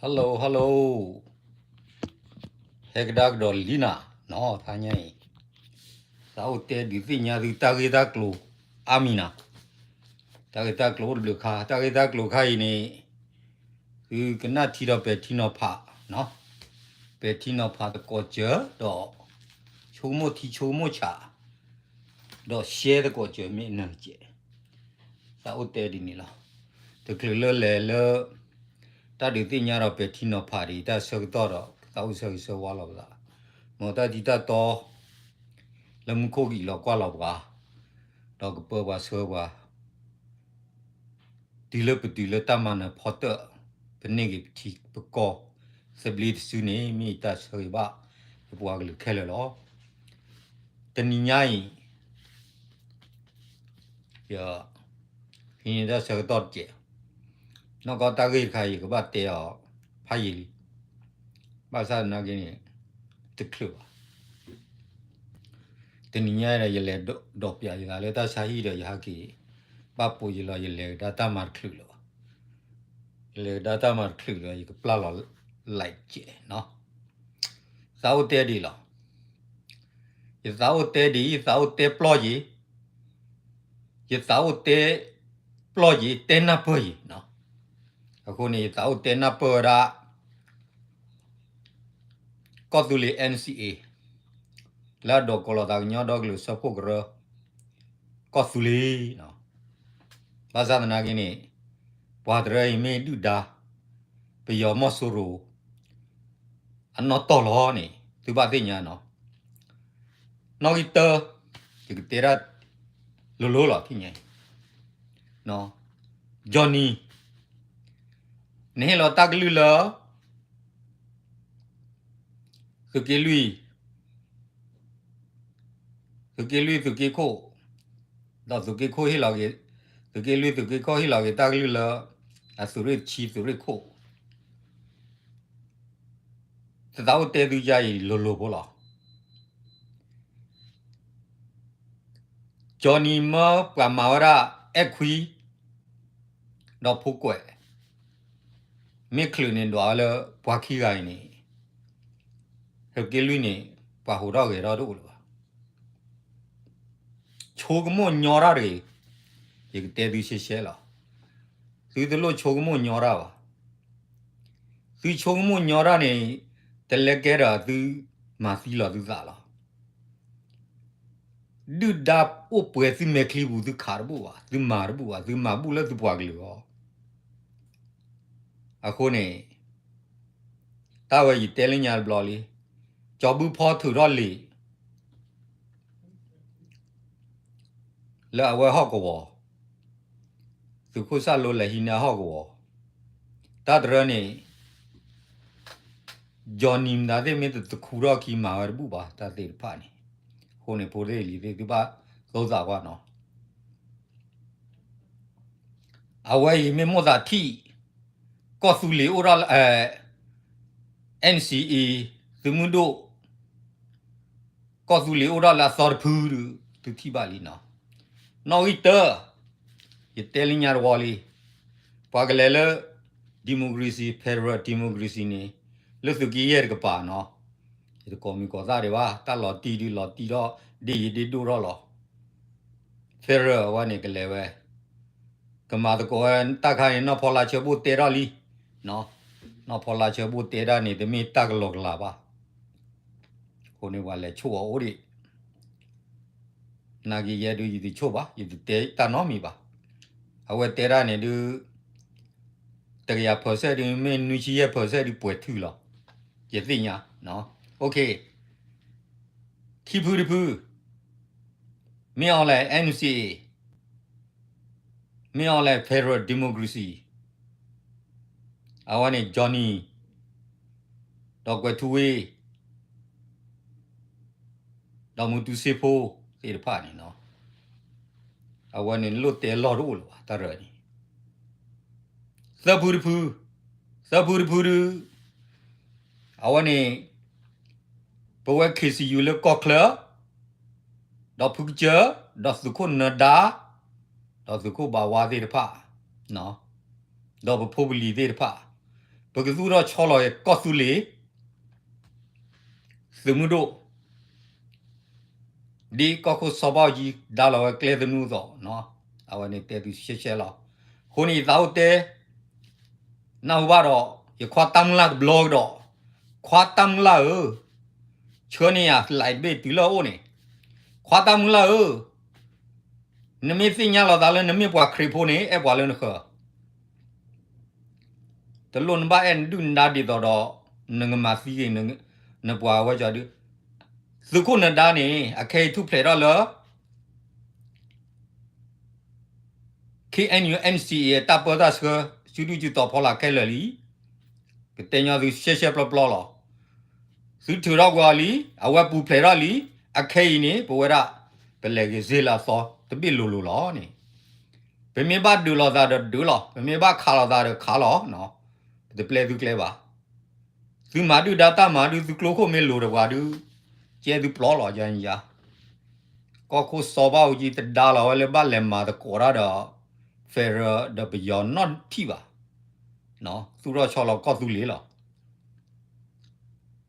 Hello hello, ဟဲကဒါကဒီးလံနၤနီၤ တဟါညါအံၤ သးအိၣ်တဲဒုးသ့ၣ်ညါသုတၢ်ဂ့ၢ်တၢ်ကျိၤအါမံၤနၤ, တၢ်ဂ့ၢ်တၢ်ကျိၤအိၣ်တဘျုးခါ, တၢ်ဂ့ၢ်တၢ်ကျိၤခါအံၤန့ၣ် သုကနၣ်ထံဒီးပဲာ်ထံနီၤဖး, ပဲာ်ထံနီၤဖးသကိးစၢၤဒီး ဆိကမိၣ်ထံဆိကမိၣ်ဆး ဒီးရှဲသကိးစၢၤမ့ၢ်အနၢၤကဲး, သးအိၣ်တဲဒ်န့ၣ်လီၤ. တချုးလၢလဲၤလၢ တၢ်ဒုးသ့ၣ်ညါဒီးပဲာ်ထံနီၤဖးဒ်အံၤ တၢ်ဆၢကတီၢ်ဒီး သးအိၣ်ဆၢဂ့ၤဆၢဝါလီၤပသး, မ်တၢ်ထံတၢ်တီ လၢမူခိၣ်ကံၣ်လီၤကွၢ်လီၤပှၤ, ဒီးကပၢပှၤဆှၢပှၤ တုၤလၢပတုၤလၢတၢ်မၤနၢၤဖီတၢၣ် ပန့ၢ်က့ၤပထံပကီၢ် သဘျ့တစုန့ၣ် မ့ၢ်ယတၢ်ဆၢဂ့ၤဘၣ် ယပှၤကလုာ်ခဲလၢာ်လီၤ. တနံၤညါအံၤ ယ ဟံးန့ၢ်တၢ်ဆၢကတီၢ်တကဲး, နီၢ်ကီၢ်တၢ်ဂ့ၢ်တခါ ယကဘၣ်တဲအီၤဖးယံာ်လံ, ဘၣ်ဆၣ်သနာ်က့န့ၣ် တချုးဘၣ်. တနံၤညါဒီး ယလဲၤဒိးပျးယသးလၢတၢ်ဆါဟံၣ်ဒီး ယဟဲက့ၤ ဘၣ်ပိာ်ယလီၤ ယလဲၤကဒါတၢ်မၤတချုးလၢၤဘၣ်, ယလဲၤကဒါတၢ်မၤတချုးလၢၤ ယကပျၢ်လီၤ like ကဲးနီၤ. သးအိၣ်တဲဒ်လီၤ. ယသးအိၣ်တဲဒ်အံၤ သးအိၣ်တဲပျီယံၤ, ယသးအိၣ်တဲပျီယံၤ တဲနၢ်ပၢၢ်ယံၤနီၤ. အဃိန့ၣ် ယသးအိၣ်တဲနၢ်ပၢၢ်ဝဲဒၣ် ကီၢ်သူလ့ၤ NCA လၢအဒိးကိးလီၤသးကညီဒီကလုာ်စၢဖှိၣ်ကရၢ ကီၢ်သူလ့ၤနီၤ. ဘၣ်ဆၣ်သနာ်က့န့ၣ် ပှၤတရၢအံၤမ့ၢ်ဒုၣ်ဒါ ပယီၤမီၢ်စိရိၤ အနီၢ်တီၢ်လီၤန့ၣ် သုဘၣ်သ့ၣ်ညါနီၤ. နီၣ်ဂံၢ်တၢ ယကတဲဒၣ်လိၤလိၤလီၤ ထံၣ်ညါအံၤ Johnny နဟ့ၣ်လီၤတၢ်ကလုၢ်လၢ သုးက့လွံၢ် သုးက့လွံၢ်သုးက့ခိၣ်, ဒီးသုးက့ခိၣ်ဟ့ၣ်လီၤက့ၤ, သုးက့လွံၢ်သုးက့ခိၣ်ဟ့ၣ်လီၤက့ၤတၢ်ကလုၢ်လၢ အသုးရ့ၣ်ဆံသုးရ့ၣ်ခိၣ်, တသးအိၣ်တဲသုယါအံၤလိၤလိၤဖိလီၤ. Johnny မၢပှၤမၤဝဲဒၣ် အဲၣ်ခွံ ဒီးဖိကွဲး, မ့ၢ်ချုးန့ၣ်ဒွးဝဲလၢပှၤခံဂၤအံၤန့ၣ်, သုးက့လွံၢ်န့ၣ် ပှၤဟူးထီၣ်ဂဲၤထီၣ်တအိၣ်လၢၤဘၣ်. ဆိကမိၣ်ညီတၢ်တဂ့ၤ, ယကတဲသုရှဲရှဲလီၤ. သုတလိၣ်ဆိကမိၣ်ညီတၢ်ဘၣ်. သုဆိကမိၣ်ညီတၢ်န့ၣ် တလဲကဲဒီးသုမၤသံလီၤသုသးလီၤ. ဒုၣ်ဒါအိၣ်ပှဲၤသုမဲာ်ချံပူၤ သုခးတဘူၣ်ဘၣ်, သုမၤတဘူၣ်ဘၣ်, သုမၤဘူၣ်လၢသုပှၤကလုာ်အဂီၢ်. အဃိန့ၣ် တၢ်ဝဲယတဲလၢညါတဘျီလံ, ကၠီၤဘုဖီထုးထီၣ်လံာ် လၢအဝဲဟီၣ်ကဝီၤ, သုးခိၣ်စၣ်လိလဲၤဟံးန့ၢ်အဟီၣ်ကဝီၤ, တၢ်တရၢန့ၣ် Johnny မတၤသ့ၣ်မ့ၢ်တတခူထီၣ်ခံမၤဝဲတဘူၣ်ဘၣ် တၢ်သ့ၣ်တဖၣ်န့ၣ်, အဃိန့ၣ် ဖိသ့ၣ်လံၤသ့ၣ် သုဘၣ်သိသးကွၢ်နီၤ. အဝဲအံၤမ့ၢ်မိၣ်သးထံၣ် ကီၢ်သူလ့ၤအိၣ်ထီၣ်လၢ NCA သုးမုၢ်ဒိၣ် ကီၢ်သူလ့ၤအိၣ်ထီၣ်လၢအသီတဖုဒုး သုထံၣ်ဘၣ်လံနီၤ. နီၣ်ဂံၢ်တၢ ယတဲလၢညါတဝီလံ, ပှၤကလဲၤလၢ democracy federal democracy န့ၣ် လၢသုးက့ယဲၢ်တကပၤနီၤ, ယတကိးမံၤကိးသၣ်ဒံးဘၣ်, တၢ်လီၤတံၢ်ဒုးလီၤတံၢ်ထီၣ် ဒ့ၣ်ယဒ့ဒိၣ်ထီၣ်လီၤ. federal အဝဲန့ၣ်ကလဲၤဝဲ ကမၤသကိးဝဲတၢ်ခါန့ၣ် နီၢ်ဖီလာ်ဆၢဘိၣ်တဲထီၣ်လံ, နီၢ်ဖီလာ်ဆၢဘိၣ်တဲဒၣ်န့ၣ် တမ့ၢ်တၢ်ကလီကလၤဘၣ်. အဃိန့ၣ် ပှၤလဲၤဆိၣ်အီၤအိၣ်ဒံး, နာ်က့ယဲဒုး ယတဆိၣ်ဘၣ်, ယတတဲတၢ်နီတမံၤဘၣ်. အဝဲတဲဒၣ်န့ၣ်ဒုး တကယၤ percent ဒုး မ့ၢ်နွံဆံယဲၢ် percent ဒုး ပှဲၤထုလီၤ, ယသ့ၣ်ညါ. ခံဖုတဖု မ့ၢ်အီၤလဲၣ် NCA, မ့ၢ်အီၤလဲၣ် federal democracy, အဝဲန့ၣ် Johnny ဒီးကွဲၤထူဝ့ ဒီးမူတူစ့ဖိသ့ၣ်တဖၣ်န့ၣ်နီၤ, အဝဲန့ၣ်လိၣ်တဲလီၢ်တအိၣ်လၢၤဘၣ် တၢ်ရၢန့ၣ်. သၢဖုတဖု, သၢဖုတဖုဒုး အဝဲန့ၣ် ပဝဲ KCU လၢကီၢ်ချၢ ဒီးဖုကစၢၢ် ဒီးသုးခိၣ်နၢၤဒါ ဒီးသုးခိၣ်ဘၣ်ဝါသ့ၣ်တဖၣ် ဒီးပဖိပလံၤသ့ၣ်တဖၣ်, ပ ပကသူၣ်ထီၣ်ဆီလီၤကီၢ်သူလ့ၤ သုးမုၢ်ဒိၣ် ဒ်ကီၢ်ခိၣ်စီၤဘၣ်အူကၠံဒါလီၤဝဲကျဲသနူအသိး, အဝဲန့ၣ်တဲသုရှဲရှဲလီၤ. အဃိန့ၣ်ယသးအိၣ်တဲ နၢ်ဟူဘၣ်ဒီး ယခွါတၢ်မုၢ်လၢ်တဘျီကဒီး, ခွါတၢ်မုၢ်လၢ်ဧၢ, ဆှၢန့ၢ်ယၤလံာ်တဘ့ၣ်တုၤလၢအအိၣ်န့ၣ်, ခွါတၢ်မုၢ်လၢ်ဧၢ, နမ့ၢ်သ့ၣ်ညါလီၤသးလၢနမ့ၢ်ပှၤခရံာ်ဖိန့ၣ် အဲၣ်ပှၤလၢနဃၢၤ တလိၣ်နဘၣ်အဲၣ်နဒုၣ်နဒါဒ်သိးဒီး နကမၤသံက့ၤ နပှၤဝဲကီဒု, သုးခိၣ်နဒါန့ၣ် အခဲအံၤထူၣ်ဖျဲးထီၣ်လၢ KNU NCA တၢ်ပၢတၢ်ဆှၢ စုဒုၣ်စုတီၤဖီလာ်ခဲလၢာ်လံ. ကတဲညီသုရှဲရှဲပျီပျီလီၤ. သုထုးထီၣ်ကွံာ်အီၤလံ, အဝဲပူၤဖျဲးထီၣ်လံ, အခဲအံၤန့ၣ် ပဝဲဒၣ် ပလဲၤဂ့ၤစ့လၢအသီတဘ့ၣ်လိၤလိၤလီၤန့ၣ်, ပမ့ၢ်ဘၣ်ဒုးလိာ်သးဒီးဒုးလီၤ, ပမ့ၢ်ဘၣ်ခးလိာ်သးဒီးခးလီၤ, ပတပျဲသုကျဲဘၣ်. သုမၤဒုၣ်ဒါတၢ်မၤဒုး သုကျိခိၣ်မ့ၢ်လိၤတပှၤဒုး, ကဲသုပျီလီၤယၤယၤ ကီၢ်ခိၣ်စီၤဘၣ်အူကၠံတဒါလီၤဝဲလၢဘၣ်လဲၤမၤသကိးတၢ်ဒီး federal ဒီးပယီၤနီတထံၣ်ဘၣ်. သူၣ်ထီၣ်ဆီလီၤကီၢ်သူလ့ၤလီၤ.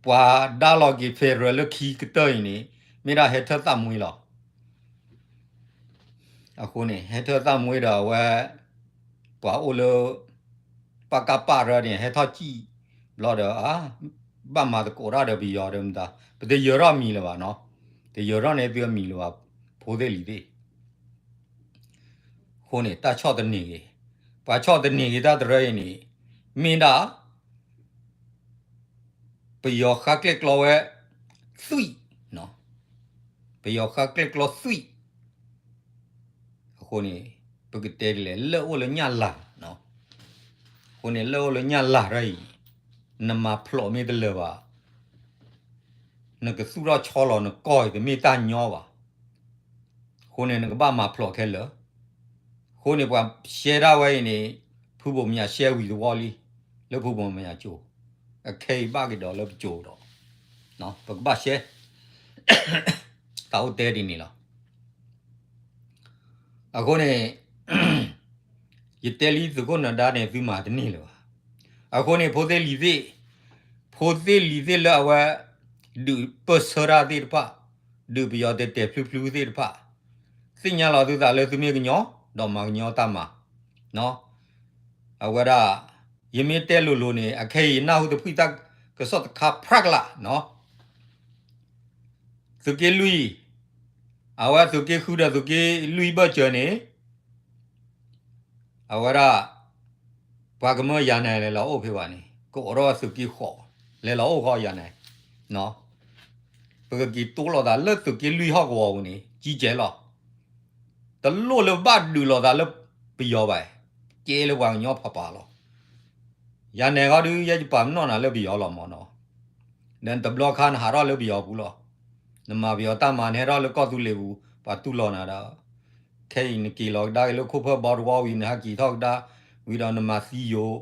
ပှၤဒါလီၤက့ၤ federal လၢခံကတၢၢ်အံၤန့ၣ် မ့ၢ်ဒၣ်ဟဲထၢၣ်သၣ်မှ့လီၤ. အဃိန့ၣ် ဟဲထၢၣ်သၣ်မှ့ဒီးအဝဲ ပှၤအိၣ်လၢ ပကပၢ်ရၢန့ၣ် ဟဲထီၣ်စံၣ်ဘျီဒီး ဘၣ်မၤသကိးတၢ်ဒီးပယီၤဒီးမတၤ, ပတယၢၤထီၣ်မံၤလၢၤဘၣ်နီၤ, တယၢၤထီၣ်န့ၢ်သုအမံၤလၢၤဘၣ်, ဖိသ့ၣ်လံၤသ့ၣ် အဃိန့ၣ် တၢ်ဆီၣ်သနံးက့ၤ, ပှၤဆီၣ်သနံးက့ၤတၢ်တရၢအံၤန့ၣ် မ့ၢ်ဒၣ် ပယီၤဃါကျဲၣ်ကျီဝဲ သွံၣ်, ပယီၤဃါကျဲၣ်ကျီသွံၣ်, အဃိန့ၣ် ပကတဲဒ်လဲၣ် လၢၢ်အိၣ်လၢညၣ်လၤ, အဃိန့ၣ် လၢၢ်အိၣ်လၢညၣ်လၤတၢ်အံၤ နမၤဖျိးမ့ၢ်တလၢာ်ဘၣ်, နကသူၣ်ထီၣ်ဆီလီၤနကီၢ်အံၤ တမ့ၢ်တၢ်ညီဘၣ်. အဃိန့ၣ် နကဘၣ်မၤဖျိးခဲလၢာ်, အဃိန့ၣ် ပှၤရှဲဒၣ်ဝဲအံၤန့ၣ် ဖုဘိၣ်မၠးရှဲဝံၤသဝီလံ, လၢဖုဘိၣ်မၠးကၠိ, အခဲအံၤဘၣ်က့ၤဒီးလၢပကၠိဒီး, ပကဘၣ်ရှဲ တၢ်အိၣ်တဲဒ်န့ၣ်လီၤ. အဃိန့ၣ် ယတဲလံသုးခိၣ်နၢၤဒါန့ၣ် သုမၤတန့ၢ်လၢၤဘၣ်. အဃိန့ၣ် ဖိသ့ၣ်လံၤသ့ၣ်, ဖိသ့ၣ်လံၤသ့ၣ်လၢအဝဲ ဒုးပၢၢ်ဆၢတၢ်သ့ၣ်တဖၣ်, ဒုးပယီၤတဲာ်တဲာ်ဖျုဖျုသ့ၣ်တဖၣ်, သ့ၣ်ညါလီၤသုသးလၢသုမ့ၢ်ကညီ, ဒီးမၤကညီတၢ်မၤ, အဝဲဒၣ် ယမ့ၢ်တဲလိၤလိၤန့ၣ် အခဲအံၤယနၢ်ဟူတဖှံတၢ်ကစီၣ်တခါဖြးကလာ်နီၤ သုးက့လွံၢ်, အဝဲသုးက့ဃုဒီးသုးက့လွံၢ်ဘၢၣ်စၢၤန့ၣ်, အဝဲဒၣ် ပှၤကမၢယၤနဲလဲၤလီၤအိၣ်ဖဲဘၣ်န့ၣ် ကအိးထီၣ်သုးက့ဃိး, လဲၤလီၤအိၣ်ဃီယၤနဲ, ပကက့ၤတိလိာ်သးလၢသုးက့လွံၢ်ဟီၣ်ကဝီၤပူၤန့ၣ် ကံကဲလီၤ. တလိၣ်လၢဘၣ်ဒုးလိာ်သးလၢပယီၤဘၣ်, ကဲလၢပှၤကညီဖးပာ်လီၤ. ယၤနဲဃီဒုး ယဲယပာ်ပနီၣ်နၤလၢပယီၤလီၤမၢ်နီၤ, ဒီးတဘျီခါနဟးထီၣ်လၢပယီၤပူၤလီၤ. နမၤပယီၤတၢ်မၤနဟဲထီၣ်လၢကီၢ်သူလ့ၤပူၤ ပှၤတူၢ်လိာ်နၤဒီး, ခဲအံၤနက့ၤလီၤကဒါက့ၤလၢခိၣ်ဖၢၣ်ဘီတဝီဝံၤ နဟဲက့ၤထီၣ်ကဒါဝံၤဒီးနမၤသံယိာ်,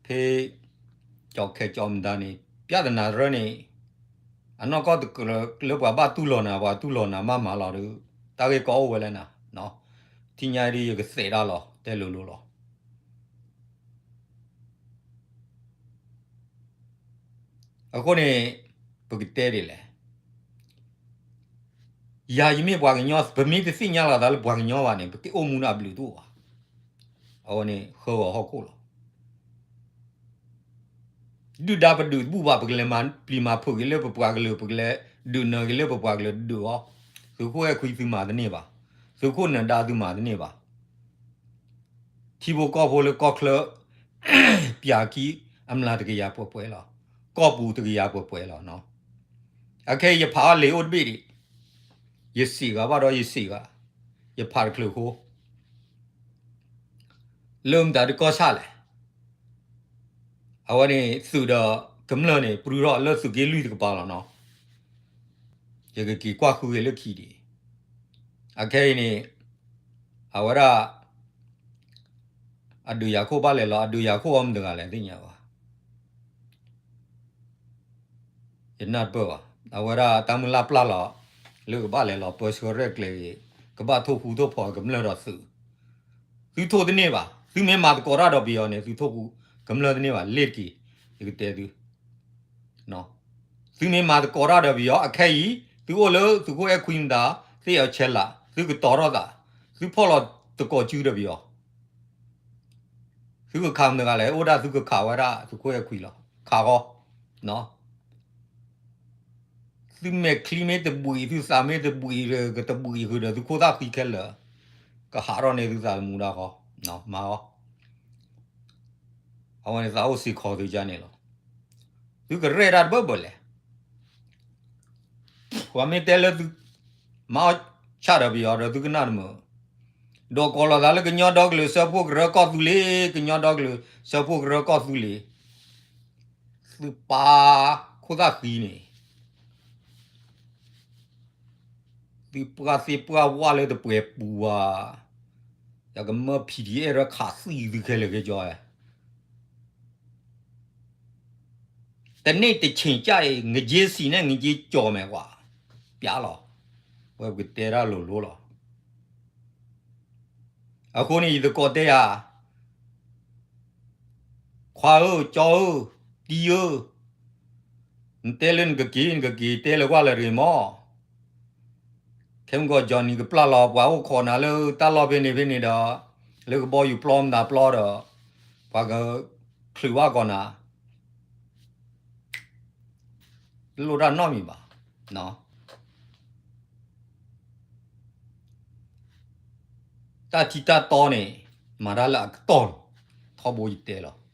ဖဲ ကၠီခဲကၠီမတၤန့ၣ် ပြဿနာတရၢန့ၣ် အနီၢ်ကီၢ်တကြၢးလၢပှၤဘၣ်တူၢ်လိာ်နၤ ပှၤတူၢ်လိာ်နၤမးမးလီၤဒီး တၢ်ဂ့ၢ်ကီအိၣ်ဝဲလၢနၤ, ထံၣ်ညါဒ်ယကသဲးတၢ်လီၤ တဲလိၤလိၤလီၤ. အဃိန့ၣ် ပကတဲဒ်လဲၣ်, ယၤယမ့ၢ်ပှၤကညီ ပမ့ၢ်တသ့ၣ်ညါလီၤသးလၢပှၤကညီဘၣ်န့ၣ် ပကအိၣ်မူန့ၣ်အဘျုးတအိၣ်ဘၣ်. အဝဲန့ၣ်ဃၢဂီၤဟီၣ်ခိၣ်လီၤ. ဒုၣ်ဒါပဒုးတဘူၣ်ဘၣ် ပကလဲၤမၤပျံၤမၤဖုးက့ၤလၢပပှၤကလုာ် ပကလဲၤဒုးနၢၤက့ၤလၢပပှၤကလုာ်ဒုးအီၤ, သုးခိၣ်အဲၣ်ခွံသုမၤတန့ၢ်ဘၣ်, သုးခိၣ်နၢၤဒါသုမၤတန့ၢ်ဘၣ်. ထံဖိကီၢ်ဖိလၢကီၢ်ချၢ ပၠးခံ အမျးတကယၤပှဲၤပှဲၤလီၤ, ကီၢ်ပူၤတကယၤပှဲၤပှဲၤလီၤ. အခဲအံၤယဖးအီၤလံာ်အိၣ်တဘ့ၣ်ဒံး, ယစံးဂၤဘၣ်ဒီးယစံးဂၤ, ယဖးတချုးဃိ လၢမတၤဒုးကီၢ်ဆၣ်လဲၣ်. အဝဲန့ၣ်သုးဒီးကမျၢၢ်န့ၣ် ပြုထီၣ်လၢသုးက့လွံၢ်တကပၤလီၤနီၤ. ယကက့ၤကွၢ်ဃုက့ၤလၢခံဒံး. အခဲအံၤန့ၣ် အဝဲဒၣ် အဒုးယၤခိၣ်ဘၣ်လဲၤလီၤ, အဒုးယၤခိၣ်အီၤမတၤတဂၤလဲၣ်သ့ၣ်ညါဘၣ်. ယနၢ်တပၢၢ်ဘၣ်. အဝဲဒၣ်တၢ်မုၢ်လၢ်ပျၢ်လီၤ လၢကဘၣ်လဲၤလီၤပၢဆှၢရဲၣ်ကျဲၤဂ့ၤ, ကဘၣ်ထိၣ်ဃူထိၣ်ဖိးကမျၢၢ်ဒီးသုး. သုထိၣ်တန့ၢ်ဘၣ်. သုမ့ၢ်မၤသကိးတၢ်ဒီးပယီၤန့ၣ် သုထိၣ်ဃူကမျၢၢ်တန့ၢ်ဘၣ်. လ့ၢ်တက့ၢ်. ယကတဲသု, သုမ့ၢ်မၤသကိးတၢ်ဒီးပယီၤအခဲအံၤ, သုအိၣ်လၢသုးခိၣ်အဲၣ်ခွံမတၤ, သ့ၣ်အီၤဆဲးလး, သုကတီၤထီၣ်သး, သုဖီၣ်လီၤသကိးစုဒီးပယီၤ, သုကခးမတၤတဂၤလဲၣ်, အိၣ်ဒၣ်သုကခးဝဲဒၣ်သုးခိၣ်အဲၣ်ခွံလီၤ, ခးဃီ, သုမဲာ်ချံမ့ၢ်တဘှံး, သုသးမ့ၢ်တဘှံး, ကတဘှံးဃုာ်ဒီးသုခိၣ်သၣ်ဃံခဲလၢာ်, ကဟးထီၣ်န့ၢ်သုသးသမူဒၣ်ဃီ, မၤအီၤ, အဝဲန့ၣ်သးအိၣ်စ့ၢ်ကီးသုကန့ၣ်လီၤ. သုကရဲၣ်တၢ်တဘၢဘၢလဲၣ်. ပှၤမ့ၢ်တဲလၢသု မၤအီၣ်ဆၣ်ဒီးပယီၤဒီးသုကနၣ်တမုာ်, ဒီးကိးလီၤသးလၢကညီဒီကလုာ်စၢဖှိၣ်ကရၢကီၢ်သူလ့ၤ, ကညီဒီကလုာ်စၢဖှိၣ်ကရၢကီၢ်သူလ့ၤ, သုပၢ်ခိၣ်သၣ်ဃံန့ၣ် သုပှၢ်သ့ၣ်ပှၢ်ဝါလၢတပှဲၤပူၤဘၣ်, ယကမၢ PDF ရခးသံသုခဲလၢာ်ခဲဆ့, တန့ၢ်တဆ့ၣ်ကၢ်အံၤ ငက့စံးန့ၣ် ငက့ကၠီၣ်မဲာ်ကွၢ်, ပျါလီၤ, ဝဲပကတဲတၢ်လိၤလိၤလီၤ. အဃိန့ၣ် ယသကိးတဲယၤ, ခွါဧၢ, ကၠီဧၢ, တံဧၢ, နတဲလၢနကက့ၤ နကက့ၤတဲလၢကွၢ်လၢတဂ့ၤမး, ခဲမုၢ်ကီး Johnny ကပျၢ်လီၤပှၤအိၣ်ခိးနၤလၢတၢ်လီၢ်ဖဲန့ၣ်ဖဲန့ၣ်ဒီး, လၢကဘီယူၤပျီမတၤပျီဒီး, ပှၤကချုးဘၣ်ကီးနၤ, တလိၣ်တၢ်နီတမံၤဘၣ်. တၢ်ထံတၢ်တီန့ၣ် မၤတၢ်လၢအကတီၢ်လီၤ, ထီဘိယတဲလီၤ.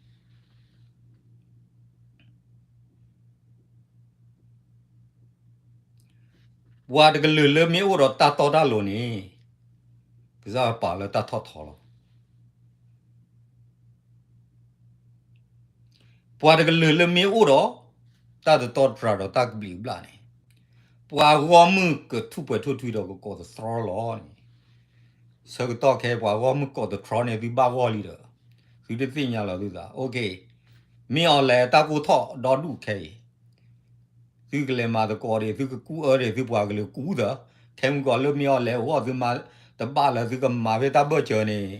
ပှၤတကလုာ်လၢမ့ၢ်အိၣ်ဒီးတၢ်တီတၢ်လိၤန့ၣ်, ကစၢ်ပာ်လၢတၢ်ထီၣ်ထီလီၤ. ပှၤတကလုာ်လၢမ့ၢ်အိၣ်ဒီး တၢ်တတီတတြၢ်ဒီးတၢ်ကဘျံးကဘျၣ်န့ၣ်, ပှၤဂီၢ်မုၢ်ကထူၣ်ပှဲၤထူၣ်ထွံဒီးကကိးသတြီလီၤန့ၣ်, ဆၢကတီၢ်ခဲအံၤ ပှၤဂီၢ်မုၢ်ကိးသတြီန့ၣ် သုဘၣ်ဂီၢ်လံဒီး, သုတသ့ၣ်ညါလီၤသုသး, OK, မ့ၢ်အီၤလဲၤတၢ်ကိၢ်ထီၣ်ဒီဒူၣ်ခဲအံၤ သုကလဲၤမၤသကိးဒံး, သုကကူၣ်အၢဒံး, သုပှၤကလုာ်ကူၣ်သၢ, ခဲမုၢ်ကီးလၢမ့ၢ်အီၤလဲၤအိၣ် သုမၤတဘၣ်လၢသုကမၤဖဲတၢ်ဘၢၣ်စၢၤန့ၣ်,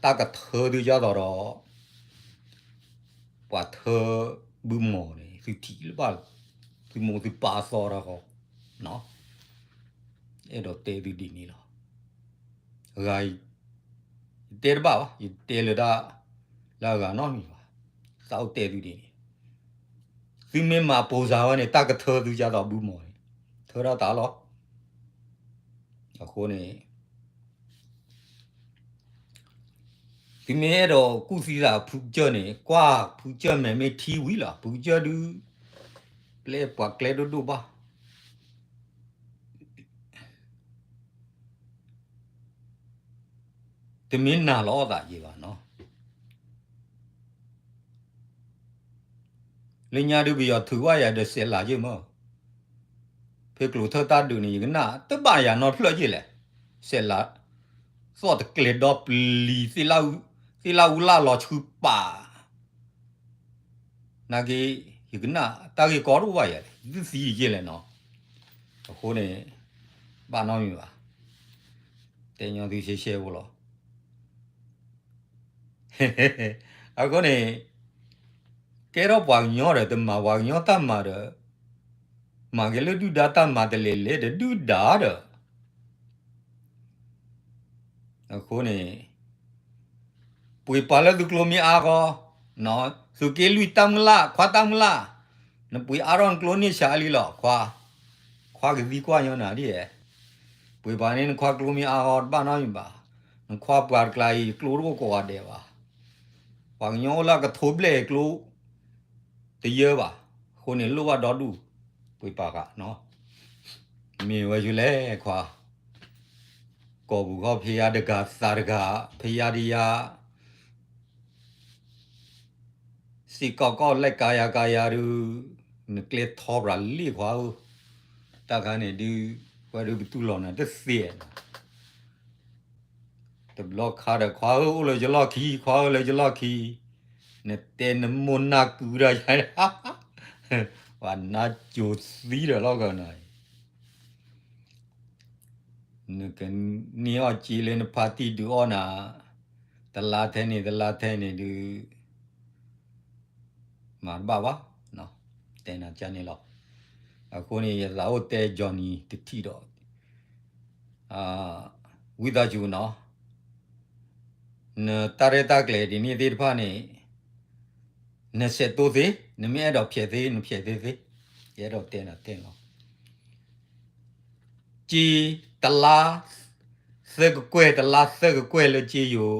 တၢ်ကထၢသုဒ်သိးဒီး ပှၤထၢဘုမီၤန့ၣ် သုထံၣ်လၢဘၣ်, သုမိၢ်သုပၢ်သီတၢ်ဃီ, အဲၣ်ဒိးတဲသုဒ်န့ၣ်လီၤ. အဂၤ ယတဲတဘၣ်ဘၣ်, ယတဲလၢတၢ်လၢအဂၤနီတမံၤဘၣ်, သးအိၣ်တဲသုဒ်န့ၣ်, သုမ့ၢ်မၤပိာ်စၢၤဝဲန့ၣ် တၢ်ကထၢသုဒ်သိးဘုမီၤန့ၣ်, ထၢထီၣ်သးလီၤ. အဃိန့ၣ် သုမ့ၢ်အဲၣ်ဒိးကူၣ်သံသးဖုကစၢၢ်န့ၣ် ကွၢ်ဖုကစၢၢ်မဲာ်မ့ၢ်ထံဝံၤလီၤ, ဖုကစၢၢ်ဒုး ပျဲပှၤကျဲဒိၣ်ဒိၣ်ဘၣ် တမ့ၢ်နာ်လီၤအသးယံၤဘၣ်နီၤ. လၢညါဒုးပယီၤထုးဘၣ်ယၤဒီးစဲးလၤယ့ၢ်မး, ဖဲကျိၤထၢၣ်တၢ်ဒုးန့ၣ် ယကနၣ်တဘၣ်ယၤနီတဖျၢၣ်ယ့ၢ်လဲၣ်, စဲးလၤ, သီၣ်တကျဲၤဒီပျံၤ, သ့ၣ်လၣ်အူလၣ်လီၤဆူပာ် နာ်က့ ယကနၣ်တၢ်ဂ့ၢ်ကီတအိၣ်ဘၣ်ယၤ, သုသံယယဲၢ်လဲၣ်နီၤ. အဃိန့ၣ် ဘၣ်နီတမံၤဘၣ်, တဲညီသုရှဲရှဲဖိလီၤ. အဃိန့ၣ် ကဲထီၣ်ပှၤကညီဒီး တမၤပှၤကညီတၢ်မၤဒီး မၤက့ၤလၢဒုၣ်ဒါတၢ်မၤတလဲၤလဲၤဒီးဒုၣ်ဒါဒီး အဃိန့ၣ် ပှ့ၤပာ်လၢသုကျိမ့ၢ်အါဂီၢ်, သုးက့လွံၢ်တၢ်မုၢ်လၢ်, ခွါတၢ်မုၢ်လၢ်, နပှ့ၤအါထီၣ်နကျိန့ၢ်ဆါလံလီၤ, ခွါ, ခွါကသံကွၢ်ညီနၤဒ်ဧဲ, ပှ့ၤပာ်န့ၢ်နခွါကျိမ့ၢ်အါဂီၢ် တဘၣ်နီတမံၤဘၣ်, နခွါပှၤတကျါအံၤ ကျိတအိၣ်ကိးဂၤဒဲးဘၣ်, ပှၤကညီအိၣ်လၢကထိဘျဲၣ်ကျိ တယၢဘၣ်, အဃိန့ၣ်လိၣ်ဘၣ်ဒီဒူၣ်, ပှ့ၤပာ်ဃာ်နီၤ. မ့ၢ်ဝဲယလဲၣ်ခွါ, ကိာ်ပူၤခီၣ်ဖဲယါတဂၤသးတဂၤ, ဖဲယါဒယါ, စ့ၢ်ကီးကီၢ်လဲၣ်ကါယါကါယါဒုး, နကျဲထီပြးလံခွါဧၢ, တၢ်ခါန့ၣ်ဒုး, ဝဲဒုးပတူၢ်လိာ်နၤတသ့နီၤ. တဘျီခါဒီး ခွါဧၢ အိၣ်လၢယလီၢ်ခံ, ခွါဧၢ လၢယလီၢ်ခံ, နတဲနမိၢ်နၢ်ကုဒီးယၤ, ပှၤနါစိၤသံဒီးလီၤကနီၤ, နကန့ၢ်အီၣ်က့လၢနဖါတံၢ်ဒုးအီၣ်နၤ, တလါထဲန့ၣ် တလါထဲန့ၣ်ဒုး, မၤတဘၣ်ဘၣ်, တဲနၤကန့ၣ်လီၤ. အဃိန့ၣ် ယသးအိၣ်တဲ Johnny တထံၣ်ဒီး ဝံသးစူၤနီၤ, နတၢ်ရဲၣ်တၢ်ကျဲၤဒ်န့ၣ်သ့ၣ်တဖၣ်န့ၣ် နဆဲးတိၢ်သ့, နမ့ၢ်အဲၣ်ဒိးဖျဲးသ့ နဖျဲးသ့သ့, ယအဲၣ်ဒိးတဲနၤတဲလီၤ. က့တလါ သၢကကွဲၢ် တလါသၢကကွဲၢ်လၢက့ယိၤ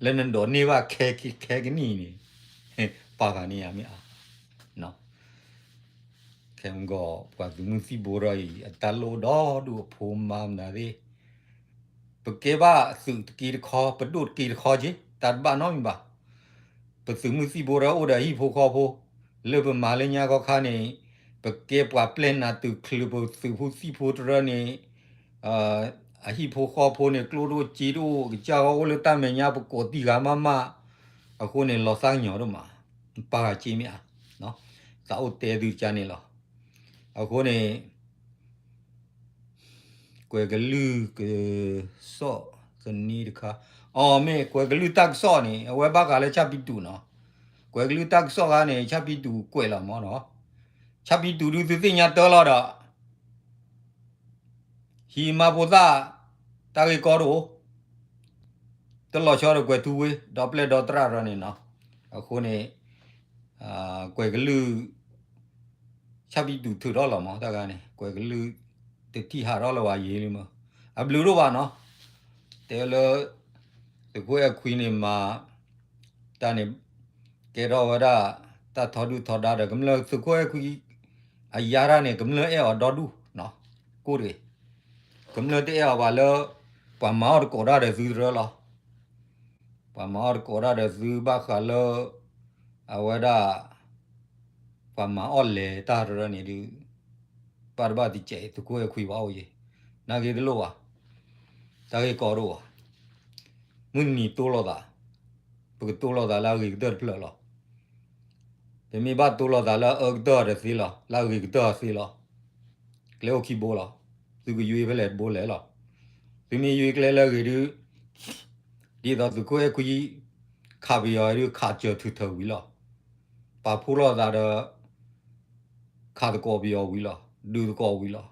လၢနဒိးန့ၢ်ဘၣ်ခဲ ခဲကနံၣ်န့ၣ် ပာ်ဃာ်န့ၢ်ယၤမ့ၢ်အါ. ခဲမုၢ်ဂီၤ ပှၤသုးမုၢ်သံၣ်ဘိထီၣ်အံၤ အတၢ်လိၣ်ဒီဒူၣ်အဖိမါမနုၤသ့ၣ်, ပကဲဘၣ်သုးတက့တခီ ပဒိၣ်တက့တခီက့ တၢ်တဘၣ်နီတမံၤဘၣ်. ပသုးမုၢ်သံၣ်ဘိထီၣ်အိၣ်ဒီးအဟံၣ်ဖိဃီဖိ, လၢပမၤလၢညါခီခါန့ၣ် ပကဲပှၤပျဲနးတုၤချုး ပသုးဖိသံၣ်ဖိတရၢန့ၣ် အဟံၣ်ဖိဃီဖိန့ၣ် ကျိၣ်တအိၣ်စ့တအိၣ် ကစၢ်ဂီၢ်အိၣ်လၢတၢ်မဲာ်ညါ ပကိးသံဂၤမးမး, အဃိန့ၣ် လီၤသးကညီၤဒိၣ်မး, ပာ်ဃာ်က့မ့ၢ်အါ, သးအိၣ်တဲသုကန့ၣ်လီၤ. အဃိန့ၣ် ကွဲးကလုၢ်ကစီၣ်သန့တခါ, အီ မ့ၢ်ကွဲးကလုၢ်တၢ်ကစီၣ်န့ၣ် အဝဲဘၣ်ဃးလၢဆၣ်ဖံတူးနီၤ, ကွဲးကလုၢ်တၢ်ကစီၣ်ခါန့ၣ် ဆၣ်ဖံတူးကွဲးလီၤမးနီၤ, ဆၣ်ဖံတူးဒုးသုသ့ၣ်ညါတၢ်လီၤဒီး ဟံးမါဖိသၣ် တၢ်ဂ့ၢ်ကီတအိၣ်, တလီၤဆီဒီးကွဲးထူဝ့ ဒီပျဲၢ်ဒီတြၢ်ရၢန့ၣ်နီၤ, အဃိန့ၣ် ကွဲးကလုၢ် ဆၣ်ဖံတူးထုးထီၣ်လီၤမး တၢ်ဂၤန့ၣ် ကွဲးကလုၢ် တထံၣ်ဟးထီၣ်လၢၤဝဲယံၤလံမး, အဘျုးဒိၣ်ဘၣ်နီၤ, တဲလၢ သုးခိၣ်အဲၣ်ခွံန့ၣ်မၤ တၢ်န့ၣ် ကဲထီၣ်ဝဲဒၣ် တၢ်ထီဒုၣ်ထီဒါဒီး ကမျၢၢ်သုးခိၣ်အဲၣ်ခွံ အယါတၢ်န့ၣ် ကမျၢၢ်အဲၣ်အီၤဒီဒူၣ်နီၤ, ကိၢ်တဂ့ၤ, ကမျၢၢ်တအဲၣ်အီၤဘၣ်လၢ ပှၤမၤအီၣ်တကိးတၢ်ဒီးသုတရၢလီၤ. ပှၤမၤအီၣ်တကိးတၢ်ဒီးသုဘၣ်ဃးလၢ အဝဲဒၣ် ပှၤမၤအီၣ်လဲၤတၢ်တရၢန့ၣ်ဒုး ဘၣ်တဘၣ်တစဲး သုးခိၣ်အဲၣ်ခွံဘၣ်အိၣ်ယံၤ, နာ်က့တလိၣ်ဘၣ်, တၢ်ဂ့ၢ်ကီတအိၣ်ဘၣ်, မုၢ်တနံၤတိလိာ်သး, ပကတိလိာ်သးလၢအဂ့ၤကတၢၢ်တဖျၢၣ်လီၤ. ပမ့ၢ်ဘၣ်တိလိာ်သးလၢအအၢကတၢၢ်ဒီးသ့လီၤ, လၢအဂ့ၤကတၢၢ်သ့လီၤ. ကျဲအိၣ်ခံဘိလီၤ, သုကယွ့ဖဲလဲၣ်တဘိလဲၣ်လီၤ. သုမ့ၢ်ယွ့ကျဲလၢအဂ့ၤဒုး ဒ်သိးသုးခိၣ်အဲၣ်ခွံ ခးပယီၤဒုး ခးစၢၤထုးထၢဝံၤလီၤ. ပာ်ဖှိၣ်လိာ်သးဒီး ခးသကိးပယီၤဝံၤလီၤ, ဒုးသကိးဝံၤလီၤ.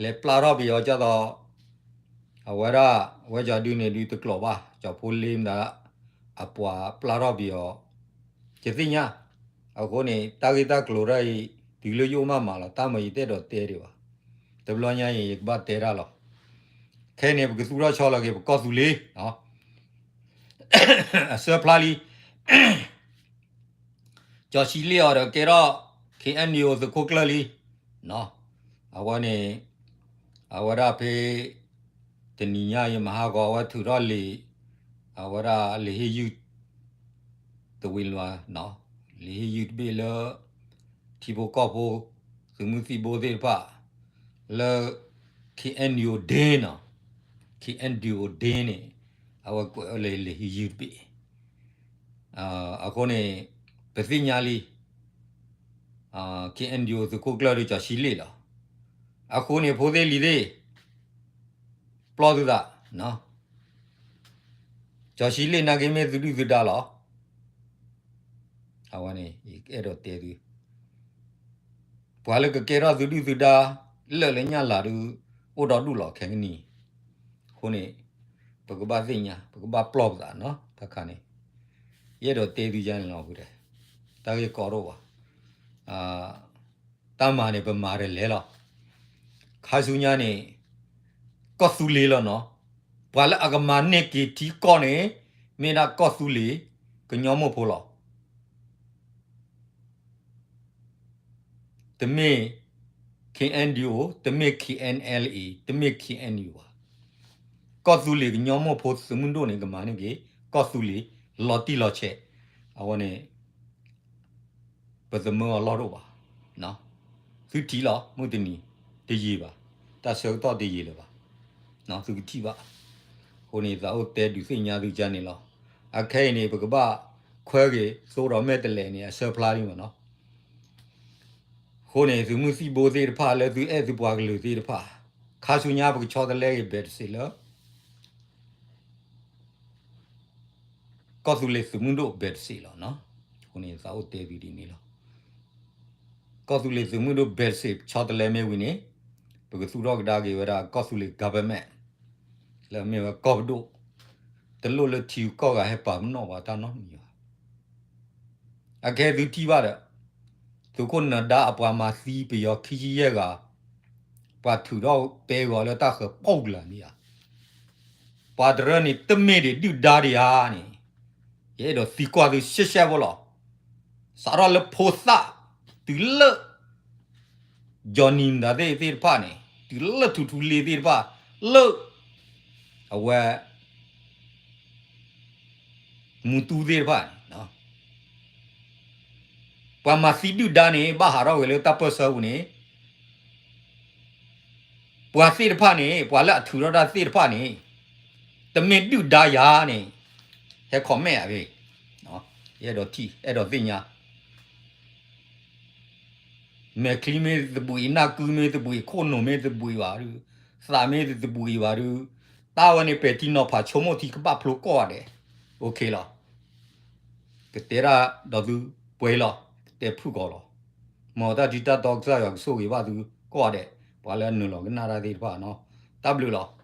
လဲၤပျၢ်ထီၣ်ပယီၤကၢ်သိး အဝဲဒၣ် အဝဲကၠီဒုန့ၣ်ဒုးတကျိးဘၣ်, ကၠီဖိလ့မနုၤ အပှၤပျၢ်ထီၣ်ပယီၤ ယသ့ၣ်ညါ. အဃိန့ၣ် တၢ်ဂ့ၢ်တၢ်ကျိၤတၢ်အံၤ တုၤလၢယအိၣ်မးမးလီၤ, တၢ်မၤယတဲဒီးတဲဒံးဘၣ်. တဘျီညါအံၤ ယကဘၣ်တဲတၢ်လီၤ. ခဲအံၤန့ၣ် ပကသူၣ်ထီၣ်ဆီလီၤက့ၤ ပကီၢ်သူလ့ၤ အဆၢဖျါလံ ကၠီဆံလ့ၣ်အီၤဒီးကဲထီၣ် ခ့ၣ်အဲၣ်ယူၣ် သုးခိၣ်ကျၢၢ်လံ. အဝဲန့ၣ် အဝဲဒၣ်ဖဲ တနံၤညါအံၤမဟါဂီၤ အဝဲထုးထီၣ်လံာ် အဝဲဒၣ်လံာ်ဟ့ၣ်ယုၢ် တဝံၤလွၤ လံာ်ဟ့ၣ်ယုၢ်တဘ့ၣ်လၢ ထံဖိကီၢ်ဖိ သုးမုၢ်သံၣ်ဘိသ့ၣ်တဖၣ် လၢ ခ့ၣ်အဲၣ်ယူၣ် Day နီၤ, ခ့ၣ်အဲၣ်ယူၣ် Day န့ၣ် အဝဲကွဲးအီၤလၢလံာ်ဟ့ၣ်ယုၢ်တဘ့ၣ် အဃိန့ၣ် ပသ့ၣ်ညါလံ ခ့ၣ်အဲၣ်ယူၣ် သုးခိၣ်ကျၢၢ်ဒီးကၠီဆံလ့ၣ်လီၤ. အဃိန့ၣ် ဖိသ့ၣ်လံၤသ့ၣ် ပျီသုသး, ကၠီဆံလ့ၣ်နာ်က့မ့ၢ်သုဒုၣ်သုဒါလီၤ. အဝဲန့ၣ် ယအဲၣ်ဒိးတဲသု ပှၤလၢကကဲထီၣ်သုဒုၣ်သုဒါ လၢာ်လၢညၣ်လၤဒုး အိၣ်ဒီဒူၣ်လီၤခဲကနံၣ်. အဃိန့ၣ် ပကဘၣ်သ့ၣ်ညါ ပကဘၣ်ပျီပသးနီၤ တၢ်ခါန့ၣ် ယအဲၣ်ဒိးတဲသုယါန့ၣ်လီၤ. တၢ်ဂ့ၢ်ကီတအိၣ်ဘၣ်. တၢ်မၤန့ၣ် ပမၤတလဲၤလီၤ. ခါဆူညါန့ၣ် ကီၢ်သူလ့ၤလီၤနီၤ. ပှၤလၢအကမၤန့ၢ်က့ၤထံကီၢ်န့ၣ် မ့ၢ်ဒၣ်ကီၢ်သူလ့ၤ ကညီမိၢ်ဖိလီၤ. တမ့ၢ် KNDO, တမ့ၢ် KNLA, တမ့ၢ် KNU ဘၣ်. ကီၢ်သူလ့ၤကညီမိၢ်ဖိသုးမုၢ်ဒိၣ်န့ၣ် ကမၤန့ၢ်က့ၤ ကီၢ်သူလ့ၤ လီၤတံၢ်လီၤဆဲး. အဝဲန့ၣ် ပသမၢအီၤလီၢ်တအိၣ်ဘၣ်. သုထံၣ်လီၤ မုၢ်တနံၤ တယံာ်ဘၣ်, တၢ်ဆၢကတီၢ်တယံာ်လၢၤဘၣ်, သုကထံၣ်ဘၣ်. အဃိန့ၣ် သးအိၣ်တဲဒုးသ့ၣ်ညါသုကါန့ၣ်လီၤ. အခဲအံၤန့ၣ် ပကဘၣ်ခွဲက့ၤသိဒီးမဲာ်တဲးလဲးန့ၣ် အဆၢဖျါလံမ့ၢ်နီၤ. အဃိန့ၣ် သုးမုၢ်သံၣ်ဘိသ့ၣ်တဖၣ် လၢသုအဲၣ်သုပှၤကလုာ်သ့ၣ်တဖၣ် ခါဆူညါပကဆီတလဲက့ၤဘဲးတစ့းလၢ ကီၢ်သူလ့ၤသုးမုၢ်ဒိၣ်ဘဲးတစ့းလီၤ. အဃိ န့ၣ် သးအိၣ်တဲသုဒ်န့ၣ်လီၤ. ကီၢ်သူလ့ၤသုးမုၢ်ဒိၣ် basic ဆီတလဲမ့ၢ်ဝံၤန့ၣ် ပကသူၣ်ထီၣ်ကဒါက့ၤဝဲဒၣ်ကီၢ်သူလ့ၤ government လၢအမ့ၢ်ဝဲကီၢ်ပဒိၣ်, တလိၣ်လၢထံဂုၤကီၢ်ဂၤဟဲပာ်ပနီၣ်ပှၤတၢ်နီတမံၤဘၣ်. အခဲသုထံၣ်ဘၣ်ဒီး သုးခိၣ်နၢၤဒါအပှၤမၤသံပယီၤခံဆံယဲၢ်ဂၤ, ပှၤထုးထီၣ်ပဲဂီၤလၢတၢ်ဃၢၤပီၣ်ကလၤန့ၣ်ဧါ, ပှၤတရၢန့ၣ် တမ့ၢ်ဒံးဒုၣ်ဒါဒံးဧါန့ၣ်, ယအဲၣ်ဒိးသံကွၢ်သုရှဲရှဲဖိလီၤ. စးထီၣ်လၢဖိသၣ် တုၤလၢ Johnny မတၤသ့ၣ်သ့ၣ်တဖၣ်န့ၣ်, တုၤလၢထူထူလ့သ့ၣ်တဖၣ်, လၢ အဝဲ မူတူသ့ၣ်တဖၣ်န့ၣ်, ပှၤမၤသံဒုၣ်ဒါန့ၣ် ဘၣ်ဟးထီၣ်ဝဲလၢတၢ်ပၢၢ်ဆၢပူၤန့ၣ်, ပှၤသ့ၣ်တဖၣ်န့ၣ်, ပှၤလၢအထုးထီၣ်တၢ်သ့ၣ်တဖၣ်န့ၣ်, တမ့ၢ်ဒုၣ်ဒါယၤန့ၣ်, ဟဲ comment ဧါ, အဲၣ်ဒိးထံၣ် အဲၣ်ဒိးသ့ၣ်ညါ မဲာ်ချံမ့ၢ်တဘှံး, နၢ်ကုမ့ၢ်တဘှံး, ခိၣ်နူာ်မ့ၢ်တဘှံးဘၣ်ဒုး, သးမ့ၢ်တဘှံးဘၣ်ဒုး, တၢ်ဝဲန့ၣ် ပဲာ်ထံနီၤဖးဆိကမိၣ်ထံကဘၣ်ဖျိကိးဂၤဒဲး, OK လီၤ. ကတဲတၢ်ဒီးသုပှဲၤလီၤ, ကတဲဖုၣ်ကိာ်လီၤ. မ်တၢ်ထံတၢ်တီကစၢ်ယွၤကဆိၣ်ဂ့ၤဘၣ်သုကိးဂၤဒဲး, ပှၤလၢအနုာ်လီၤကနၣ်တၢ်သ့ၣ်တဖၣ်နီၤ, တၢ်ဘျုးလီၤ.